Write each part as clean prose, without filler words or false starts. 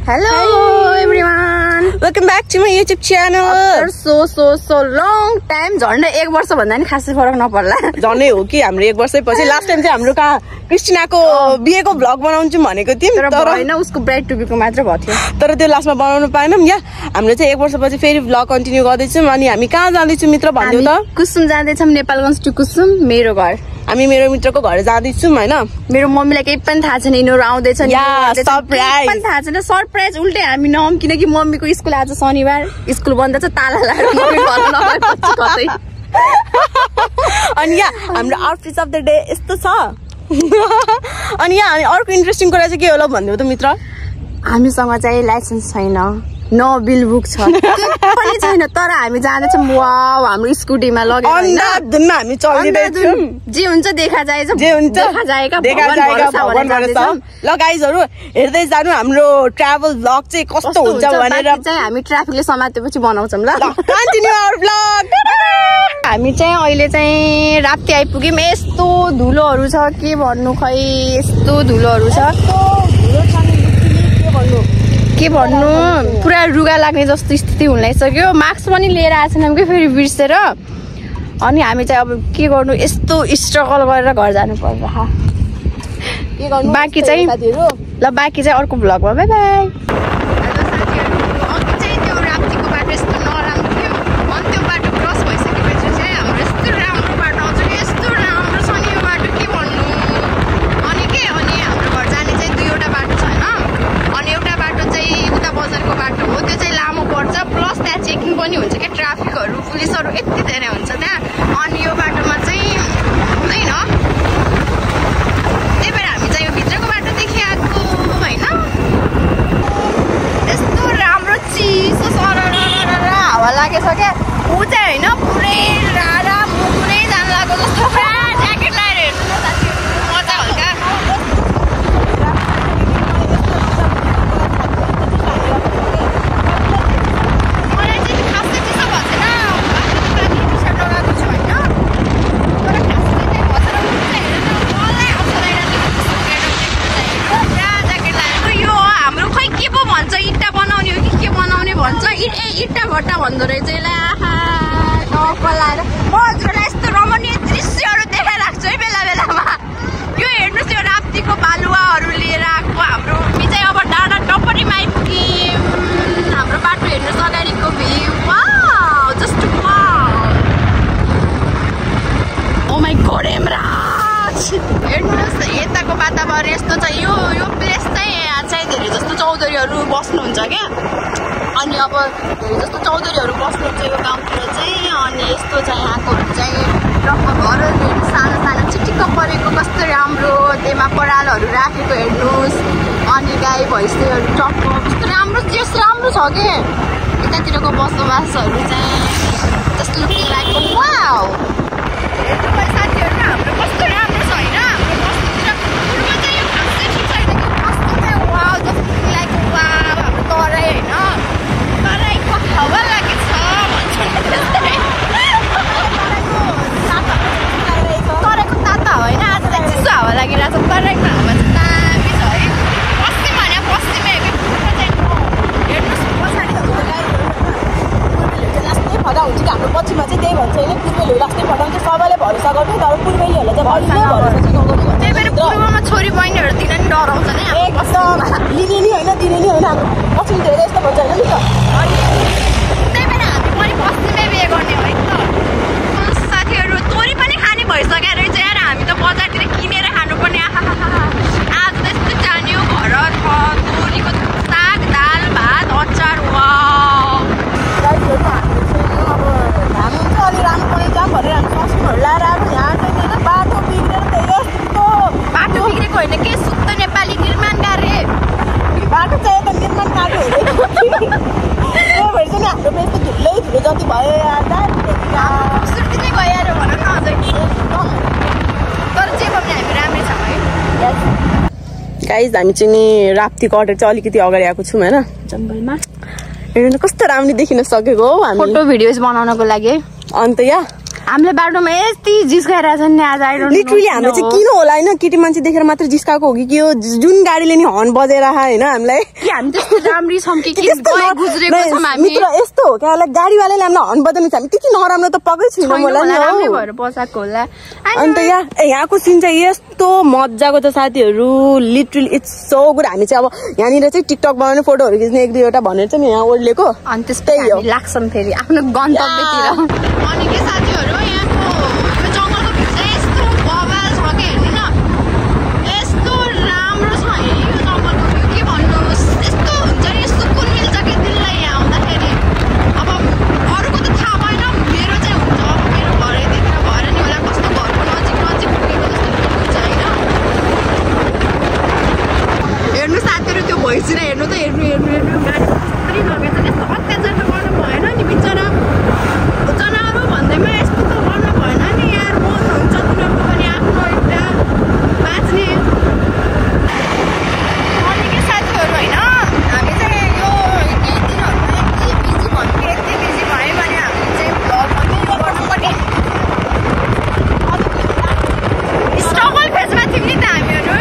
Hello everyone, welcome back to my YouTube channel. After so long time, झन्डै 1 वर्ष भन्दा नि खासै फरक नपर्ला। झन्डै हो कि हाम्रो 1 वर्षपछि लास्ट टाइम चाहिँ हाम्रो कहाँ क्रिस्टिनाको बिहेको भ्लग बनाउँछु भनेको थियौं तर हैन उसको ब्राइड टु बीको मात्र भयो थियो। तर त्यो लास्टमा बनाउन पाएनौं। या हाम्रो चाहिँ 1 वर्षपछि फेरि भ्लग कन्टिन्यू गर्दै छौं। अनि हामी कहाँ जाँदै छौं मित्र भन्दियौ त? कुसुम जाँदै छौं, नेपालगञ्ज टु कुसुम, मेरो घर। हामी मेरो मित्रको घर जाँदै छौं हैन। मेरो मम्मीलाई केही पनि थाहा छैन यिनीहरु आउँदै छन्। सरप्राइज पनि थाहा छैन, सरप्राइज उल्टे हामी नआउँ किनकि मम्मीको स्कुल आज शनिबार, स्कुल बन्द छ, ताला लाएर मम्मी घर नगएपछि कतै। अनि हाम्रो आउटफिट अफ द डे यस्तो छ। अनि हामी अर्को इन्ट्रेस्टिङ कुरा चाहिँ के होला भन्दियौ त मित्र? हामीसँग चाहिँ लाइसेन्स छैन, न बिल बुक छ, के पनि छैन, तर हामी जाँदैछौँ। वाउ, हाम्रो स्कुटीमा लगेर अन्धाधुनमा हामी चलिरहेछौँ। जे हुन्छ देखा जाएछ, जे हुन्छ देखा जाएगा भगवान भरोसा। ल गाइजहरु हेर्दै जानु हाम्रो ट्राभल भ्लग चाहिँ कस्तो हुन्छ भनेर चाहिँ हामी ट्राफिकले समातेपछि बनाउँछौँ। ल कन्टिन्यू आवर भ्लग। हामी चाहिँ अहिले चाहिँ राप्ती आइपुग्यौँ। यस्तो धुलोहरू छ के भन्नु, खै यस्तो धुलोहरू छ के भन्नु, पुरा रुगा लाग्ने जस्तो स्थिति हुन लागिसक्यो। मास्क पनि लिएर आएको छैनौँ कि फेरि बिर्सेर। अनि हामी चाहिँ अब के गर्नु, यस्तो स्ट्रगल गरेर घर जानु पर्छ। बाँकी चाहिँ अर्को भ्लगमा बाई बाई। पनि हुन्छ के ट्राफिकहरु पुलिसहरु यति धेरै हुन्छ त्यहाँ। अनि यो बाटोमा चाहिँ हुँदैन, त्यही भएर हामी चाहिँ यो भित्रको बाटो देखिआएको हैन। यस्तो राम्रो चिसो सरर हावा लागेछ क्या। ऊ चाहिँ हैन पुरै रारा पुरै जान लागेको जस्तो पुरा ज्याकेट लाएर हेर्नु न साथीहरु, मजा हल्का। इट्टा भट्टा भन्दो रहेछ यसलाई। लाएर म हजुरलाई यस्तो रमणीय दृश्यहरू देखाइराख्छु है बेला बेलामा। यो हेर्नुहोस्, यो राप्तीको बालुवाहरू लिएर आएको हाम्रो चाहिँ अब डाँडा टप्परीमा आइपुग्यौँ। हाम्रो बाटो हेर्नुहोस्, अगाडिको view, wow just wow. Oh my god Hemraj, हेर्नुहोस् यताको वातावरण यस्तो छ। यो प्लेस चाहिँ धेरै जस्तो चौधरीहरू बस्नुहुन्छ क्या। अनि अब धेरै जस्तो चौधरीहरू बस्नुहुन्छ यो गाउँतिर चाहिँ। अनि यस्तो चाहिँ यहाँकोहरू चाहिँ टक्क घरहरू सानो सानो चिटिक्क परेको कस्तो राम्रो, त्यसमा परालहरू राखेको हेर्नुहोस्। अनि गाई भैँसीहरू टक्क कस्तो राम्रो छ के। यतातिरको बसोबासहरू चाहिँ जस्तो लुकिङ लाइक वाउ। हेर्नुभयो साथीहरू हाम्रो कस्तो राम्रो छ होइन। हाम्रो बस्तीतिर पूर्व चाहिँ यो खासै ठिक छैन कि कस्तो चाहिँ वाउ जस्तो लुकिङ लाइक वाउ। हाम्रो तराई होइन, तराईको हावा लागेछ भन्छ। तराईको तातो हावा होइन, आज चाहिँ चिसो हावा लागिरहेको छ। तराईको हावा चाहिँ दामी छ है। पश्चिम भने पश्चिमै हेर्नुहोस् पछाडि लास्टै फदा हुन्छ कि हाम्रो पश्चिममा चाहिँ त्यही भन्छ होइन, पूर्वेली लास्टै फदा हुन्छ। सबैले भरोसा गर्नु, तर पूर्वेलीहरूलाई चाहिँ भरोसा नगर्नु। त्यही भएर पूर्वमा छोरी बहिनीहरू दिन नि डराउँछ नि। एकदम लिने नि होइन, दिने नि होइन। हाम्रो पश्चिम धेरै यस्तो भन्छ होइन नि त। त्यही भएर हामी पनि पश्चिमै बिहे गर्ने हो है त। साथीहरू तोरी पनि खाने भइसक्यो रहेछ यार। हामी त बजारतिर किनेर खानुपर्ने। आज त यस्तो जान्यो घर तोरीको साग, दाल, भात, अचार। वाउ, घाम हुन्छ अलि राम्रो पनि जाम भनेर हामी ससुनहरू लाएर आएको। यहाँ चाहिँ होइन बाटो बिग्रेर त यस्तो। बाटो बिग्रेको होइन के, शुद्ध नेपाली निर्माण कार्य। बाटो चाहिँ यता निर्माण कार्य हो। त्यही भएर चाहिँ हाम्रो यस्तो धुलो जति भयो सुर्ती नै गएर भन न अझै। तर जे भने हामी राम्रै छौँ है। गाइज हामी चाहिँ नि राप्तीको अटेर चाहिँ अलिकति अगाडि आएको छौँ होइन, जङ्गलमा। हेर्नु कस्तो राम्रो देखिन सकेको हो हामी फोटो भिडियोज बनाउनको लागि। अन्त हामीले बाटोमा यति जिस्काइरहेछ नि आज आई डोन्ट नो लिटरली हामीले चाहिँ किन होला हैन केटी मान्छे देखेर मात्र जिस्काएको हो कि के हो जुन गाडीले नि हर्न बजेर हैन हामीलाई कि हामी त्यस्तो राम्री छौं कि गए गुज्रेको छौं हामी मित्र यस्तो हो क्या गाडीवालाले हामीलाई हर्न बजाउनु छ हामी त्यति नराम्रो त पक्कै छैन मलाई नि राम्रै भएर बसाएको होला अन्त यहाँको सिन चाहिँ यस्तो मज्जाको छ साथीहरु लिटरली इट्स सो गुड हामी चाहिँ अब यहाँनिर चाहिँ टिकटक बनाउने फोटोहरु खिच्ने एक दुईवटा भनेर चाहिँ यहाँ ओर्लेको अनि त्यसै हामी लाग्छौं फेरि आफ्नो गन्तव्यतिर अनि के साथीहरु यहाँको यो जंगलको भ्यू चाहिँ यस्तो बवाल छ के हेर्नु न यस्तो राम्रो छ यो जंगलको भ्यू के भन्नुस् यस्तो हुन्छ नि सुकुन मिल्छ के दिललाई यहाँ आउँदाखेरि अब अरूको त थाहा भएन मेरो चाहिँ हुन्छ अब मेरो घर यतितिर भएर नि होला कस्तो घरको नजिक नजिक पुगेको जस्तो हुन्छ हैन हेर्नु साथीहरु त्यो भइसिन हेर्नु त हेर्नु गाडी कसरी लगेछ यस्तो अत्याचार त गर्नु भएन नि बिचरा जनावर भन्दैमा यस्तो त गर्नु भएन नि यार मन हुन्छ तिनीहरूको पनि आफ्नो एउटा बाँच्ने अनि के साथीहरू होइन हामी चाहिँ यो केही दिनहरूमा यति बिजी भन्नु कि यति बिजी भयो भने हामीले चाहिँ भ्लग गर्नुपर्ने स्ट्रगल फेजमा थियौँ नि त हामीहरू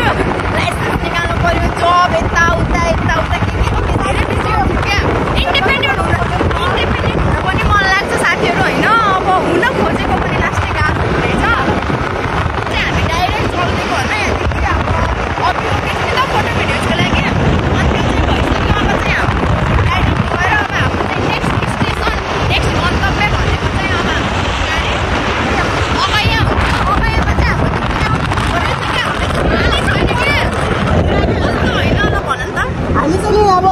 लाइसेन्स निकाल्नु पर्यो जब यताउता के धेरै बिजी हुन्थ्यो क्या इन्डिपेन्डेन्ट हुन पनि मन लाग्छ साथीहरू होइन अब हुन खोजेको पनि लास्टै गाह्रो हुँदैछ चाहिँ हामी डाइरेक्ट चल्दिएको होइन यहाँदेखि अब खिच्ने त फोटो भिडियोजको लागि अनि त्यो चाहिँ भइसक्यो अब चाहिँ हाम्रो डाइरेक्ट गएर अब हाम्रो चाहिँ नेक्स्ट स्टेसन नेक्स्ट गन्तव्य भनेको चाहिँ अब हाम्रो गाडी अगैया हुन्छ अगैयामा चाहिँ हाम्रो होइन ल भन नि त हामी चाहिँ अब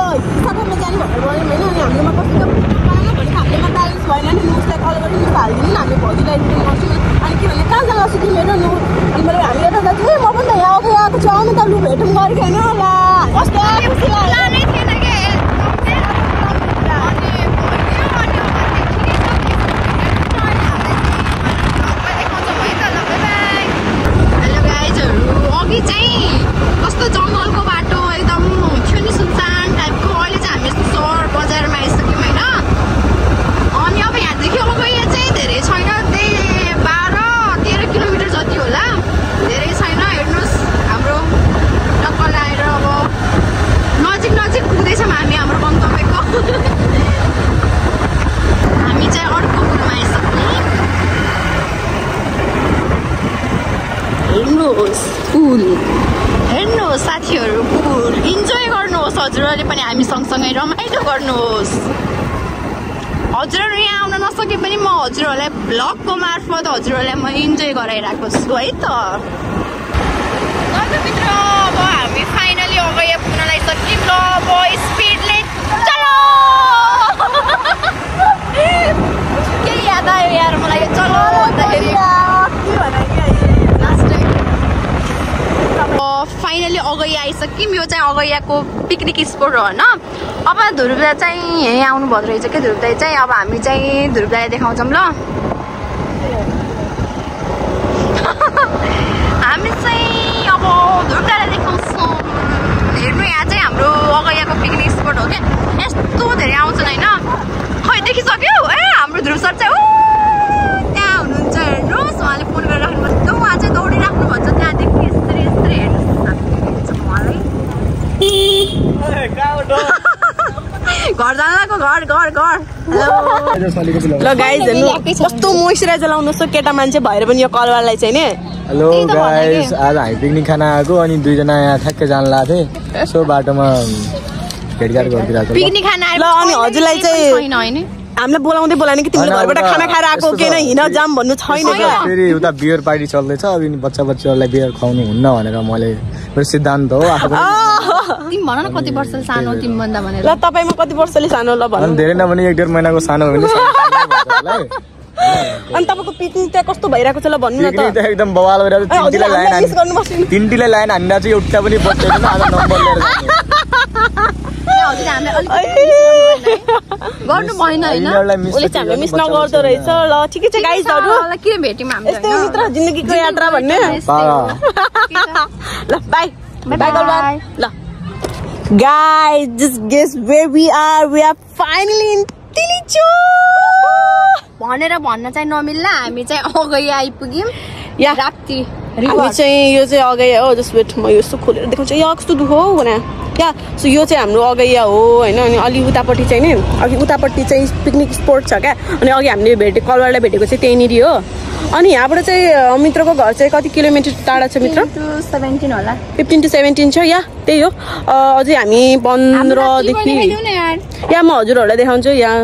सबै जाने भनेर गयौँ होइन अनि हाम्रोमा कस्तो हामीमा ब्यालेन्स भएन नि उसलाई कल गरेर न्युज हालिदिनु नि हामीले भौजीलाई रिटर्न गर्छौँ अनि के भने कहाँ जानु अस्ति मेरो नु अनि मैले हामीले त दाजु म पनि त यहाँ अघि आएको छु आउनु त लु भेटौँ गरेको होइन होला कस्तो खुसी लाग्यो नै थिएन के अघि चाहिँ कस्तो जङ्गलको बाटो एकदम थियो नि सुनसान टाइपको अहिले चाहिँ हामी यस्तो सहर बजारमा आइसक्यौँ होइन अनि अब यहाँदेखि अब यहाँ चाहिँ धेरै छैन त्यही 12-13 किलोमिटर जति होला धेरै छैन हेर्नुहोस् हाम्रो टक्कर आएर अब नजिक नजिक पुग्दैछौँ हामी हाम्रो गन्तव्यको हामी चाहिँ अर्को पुलमा आइसक्यौँ हेर्नुहोस् पुल हेर्नुहोस् साथीहरू पुल इन्जोय गर्नुहोस् हजुरहरूले पनि हामी सँगसँगै रमाइलो गर्नुहोस् हजुरहरू यहाँ आउन नसके पनि म हजुरहरूलाई भ्लगको मार्फत हजुरहरूलाई म इन्जोय गराइरहेको छु है त मित्र अब हामी फाइनली अगैया पुग्न लागिसक्यौँ ल अब स्पिडले चलो के याद आयो यार मलाई यो चलो भन्दाखेरि फाइनली अगैया आइसक्यौँ यो चाहिँ अगैयाको पिकनिक स्पोट हो होइन अब ध्रुवदा चाहिँ यहीँ आउनु भदो रहेछ क्या ध्रुवदाई चाहिँ अब हामी चाहिँ ध्रुवदाई देखाउँछौँ ल हामी चाहिँ अब ध्रुवदालाई देखाउँछौँ हेर्नु यहाँ चाहिँ हाम्रो अगैयाको पिकनिक स्पोट हो क्या यस्तो धेरै आउँछन् होइन खै देखिसक्यो ए हाम्रो ध्रुव सर चाहिँ त्यहाँ हुनुहुन्छ हेर्नुहोस् उहाँले फोन गरेर राख्नुपर्छ उहाँ चाहिँ दौडिराख्नु भन्छ त्यहाँदेखि यस्तरी यस्तरी हेर्नुहोस् उहाँलाई घर जानलाको घर घर घर ल गाइज हेर्नु कस्तो मोइस्चराइजर लाउनु सो केटा मान्छे भएर पनि यो कलवारलाई चाहिँ नि हेलो गाइज आज हामी पिकनिक खाना आएको अनि दुईजना यहाँ ठ्याक्कै जान लाग्यो थिएँ सो बाटोमा भेटघाट गरिदिरहेको पिकनिक खाना ल अनि हजुरलाई चाहिँ हामीलाई बोलाउँदै बोलाएन कि तिमीले घरबाट खाना खाएर आएको के न हिँड जाम भन्नु छैन क्या फेरि उता बियर पार्टी चल्दैछ अनि बच्चा बच्चाहरूलाई बियर खुवाउनु हुन्न भनेर मैले मेरो सिद्धान्त हो तिमी भन न कति वर्ष सानो तिमीभन्दा भनेर ल तपाईँमा कति वर्षले सानो ल भन्नु धेरै नभने 1-1.5 महिनाको सानो हो भने अनि तपाईँको पिकनिक चाहिँ कस्तो भइरहेको छ ल भन्नु न त एकदम बवाल भइरहेको तिनटीलाई लाइन हान्दा चाहिँ एउटा पनि बच्दैन आज नम्बर गर्नु भएन हैन उसले चाहिँ हामीले मिस नगर्दो रहेछ ल ठिकै छ गाइजहरु के भेट्यौँ हामी यस्तै मित्र जिन्दगीको यात्रा भन्ने ल बाइ बाइ ल guys just guess where we are finally in Rapti लिचो भनेर भन्न चाहिँ नमिल्ला हामी चाहिँ अगाडि आइपुग्यौँ या राप्ती हामी चाहिँ यो चाहिँ अगैया हो जस्ट वेट म यस्तो खोलेर देखाउँछु या कस्तो दुःख हो भने या सो यो चाहिँ हाम्रो अगैया हो होइन अनि अलि उतापट्टि चाहिँ नि अघि उतापट्टि चाहिँ पिकनिक स्पोट छ क्या अनि अघि हामीले कलवारलाई भेटेको चाहिँ त्यहीँनिर हो अनि यहाँबाट चाहिँ मित्रको घर चाहिँ कति किलोमिटर टाढा छ मित्र 17 होला 15 to 17 छ या त्यही हो अझै हामी 15देखि या म हजुरहरूलाई देखाउँछु यहाँ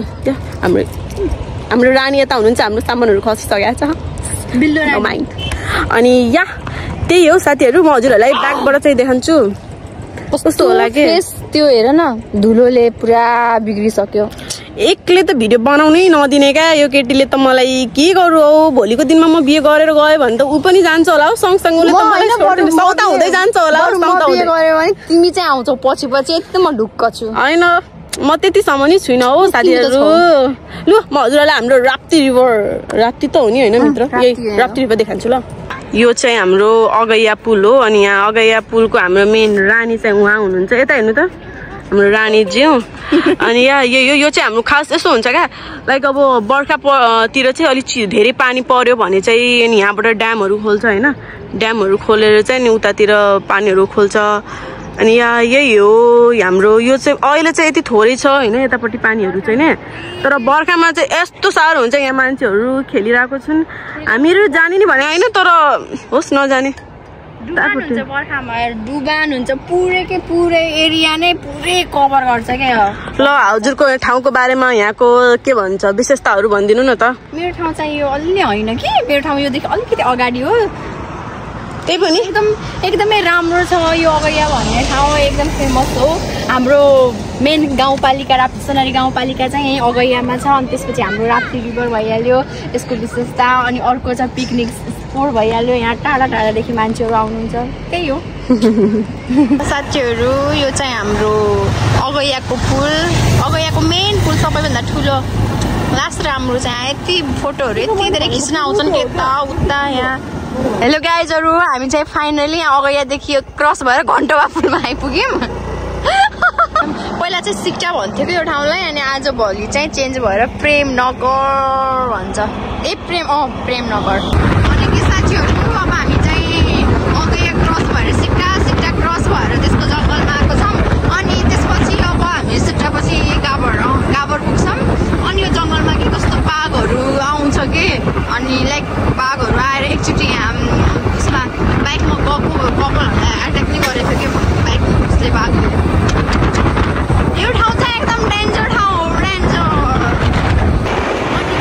हाम्रो रानी यता हुनुहुन्छ हाम्रो सामानहरू खसिसकेको छ माइन्ड अनि या त्यही हो साथीहरू म हजुरहरूलाई ब्यागबाट चाहिँ देखाउँछु कस्तो होला कि त्यो हेर न धुलोले पुरा बिग्रिसक्यो एकले त भिडियो बनाउनै नदिने क्या यो केटीले त मलाई के गरौँ हौ भोलिको दिनमा म बिहे गरेर गएँ भने त ऊ पनि जान्छ होला हौ सँगसँगै सौता हुँदै जान्छ होला तिमी चाहिँ आउँछौ पछि पछि एकदम म ढुक्क छु होइन म त्यतिसम्म नि छुइनँ हौ साथीहरू लु म हजुरहरूलाई हाम्रो राप्ती त हो नि होइन मित्र यही राप्ती रिभर देखान्छु ल यो चाहिँ हाम्रो अगैया पुल हो अनि यहाँ अगैया पुलको हाम्रो मेन रानी चाहिँ उहाँ हुनुहुन्छ यता हेर्नु त हाम्रो रानीज्यू अनि यो चाहिँ हाम्रो खास यस्तो हुन्छ क्या लाइक अब बर्खातिर चाहिँ अलिक धेरै पानी पर्यो भने चाहिँ अनि यहाँबाट ड्यामहरू खोल्छ होइन ड्यामहरू खोलेर चाहिँ नि उतातिर पानीहरू खोल्छ अनि यहाँ यही हो हाम्रो यो चाहिँ अहिले चाहिँ यति थोरै छ होइन यतापट्टि पानीहरू चाहिँ नि तर बर्खामा चाहिँ यस्तो साह्रो हुन्छ यहाँ मान्छेहरू खेलिरहेको छन् हामीहरू जाने नि भने होइन तर होस् नजाने बर्खामा डुबान हुन्छ पुरै एरिया नै पुरै कभर गर्छ क्या ल हजुरको ठाउँको बारेमा यहाँको के भन्छ विशेषताहरू भनिदिनु न त मेरो ठाउँ चाहिँ यो अलि होइन कि मेरो ठाउँ योदेखि अलिकति अगाडि हो त्यही पनि एकदमै राम्रो छ यो अगैया भन्ने ठाउँ एकदम फेमस हो हाम्रो मेन गाउँपालिका राप्ती सोनारी गाउँपालिका चाहिँ यहीँ अगैयामा छ अनि त्यसपछि हाम्रो राप्ती रिभर भइहाल्यो यसको विशेषता अनि अर्को चाहिँ पिकनिक स्पोट भइहाल्यो यहाँ टाढा टाढादेखि मान्छेहरू आउनुहुन्छ त्यही हो साथीहरू यो चाहिँ हाम्रो अगैयाको पुल अगैयाको मेन पुल सबैभन्दा ठुलो लास्ट राम्रो चाहिँ यति फोटोहरू यति धेरै खिच्न आउँछन् कि यता उता यहाँ हेलो गाइजहरू हामी चाहिँ फाइनली यहाँ अगैयादेखि क्रस भएर घन्टोवा पुलमा आइपुग्यौँ पहिला चाहिँ सिक्टा भन्थ्यो कि यो ठाउँलाई अनि आज भोलि चाहिँ चेन्ज भएर प्रेम नगर भन्छ प्रेम नगर अनि कि साथीहरू अब हामी चाहिँ अगैया क्रस भएर सिक्टा क्रस भएर त्यसको जङ्गलमा आएको छौँ अनि त्यसपछि अब हामी सिक्टापछि गाबर पुग्छौँ अनि यो जङ्गलमा के कस्तो बाघहरू आउँछ कि अनि लाइक बाघहरू आएर एकचोटि यहाँ उसमा बाइकमा कपालहरूलाई एट्याक नै गरेको थियो कि बाइकमा उसले बाघ यो ठाउँ चाहिँ एकदम डेन्जर ठाउँ हो डेन्जर अनि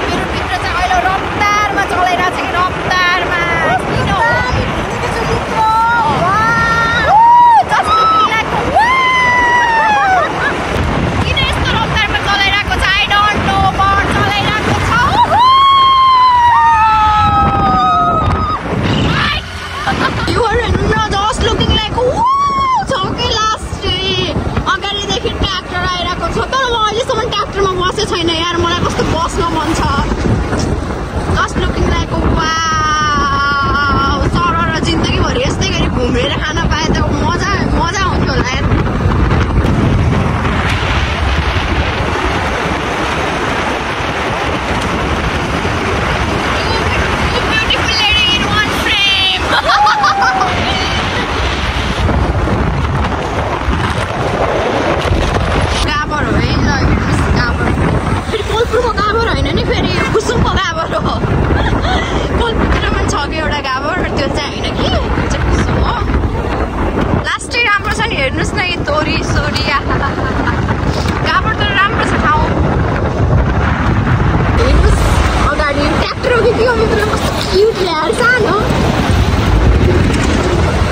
मेरो मित्र चाहिँ अहिले रफ्तारमा चलाइरहेको छ कि रफ्तारमा किन हो किन यस्तो रफ्तारमा चलाइरहेको छ आई डोन्ट नो बट चलाइरहेको छ युहरू हेर्नु न जस्ट लुकिङ लाइक छ कि लास्ट अगाडिदेखि ट्र्याक्टर आइरहेको छ तर म अहिलेसम्म ट्र्याक्टरमा बसेको छैन यार मलाई कस्तो बस्न मन छ जस्ट लुकिङ लाइक वाउ सरर जिन्दगीभरि यस्तै गरी घुमेर खान पाए त मजा आउँथ्यो होला यार कोलपुरको गाभर होइन नि फेरि कुसुमको गाभर हो कोलपुरतिर पनि छ कि एउटा गाभर त्यो चाहिँ होइन कि त्यो चाहिँ कुसुम हो लास्टै राम्रो छ नि हेर्नुहोस् न यो तोरी सोरी गाभर त राम्रो छ ठाउँ हेर्नुहोस् अगाडि ट्र्याक्टर हो कि के हो मित्र कस्तो क्युट ल्याएर सानो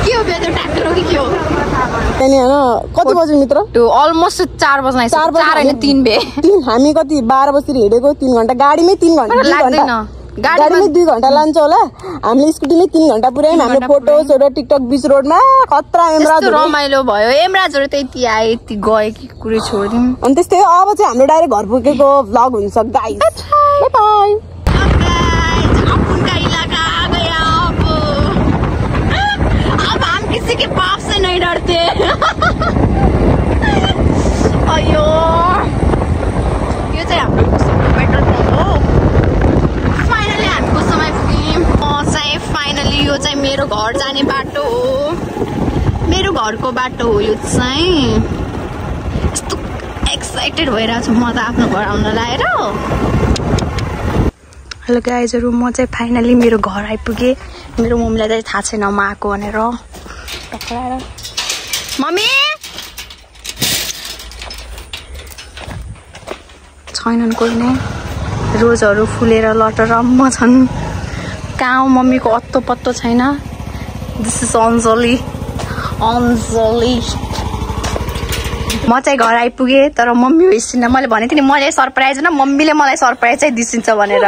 के हो बे त्यो ट्र्याक्टर हो कि के हो कति बज्यो मित्र त्यो अलमोस्ट 4 बज्न 4 होइन 3 बे हामी कति 12 बजीतिर हिँडेको 3 घन्टा गाडीमै 3 घन्टा गाडीमै 2 घन्टा लान्छ होला हामीले स्कुटीमै 3 घन्टा पुर्यायौँ हाम्रो फोटोजहरू टिकटक बीच रोडमा खतरा एमराज रमाइलो भयो एमराजहरू त यति आए यति गए कि कुरै छोडिदिउँ अनि त्यस्तै हो अब चाहिँ हाम्रो डाइरेक्ट घर पुगेको भ्लग हुन्छ गाइस बाइ बाइ किसी के पाप से नहीं डरते अयो यो मेरो घर जाने बाटो हो, मेरो घरको बाटो हो यो चाहिँ। यस्तो एक्साइटेड भइरहेको छु म त आफ्नो घर आउन लाएर। हेलो गाइजहरू, म चाहिँ फाइनली मेरो घर आइपुगेँ। मेरो मम्मीलाई चाहिँ थाहा छैन म आएको भनेर। मम्मी छैनन् कोही नै, रोजहरू फुलेर लटरम्म छन्। कहाँ हो मम्मीको अत्तो पत्तो छैन। This is Anjali. म चाहिँ घर आइपुगेँ तर मम्मी होइसिन। मैले भनेको थिएँ नि मैले सरप्राइज न, मम्मीले मलाई सरप्राइज चाहिँ दिसिन्छ भनेर।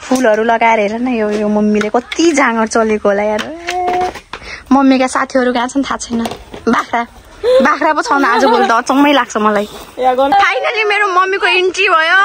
फुलहरू लगाएर हेर न, यो मम्मीले कति जाँगर चलेको होला यार। मम्मीका साथीहरू कहाँ छन् थाहा छैन। बाख्रा पो छन् आजभोलि त अचम्मै लाग्छ मलाई। फाइनली मेरो मम्मीको इन्ट्री भयो।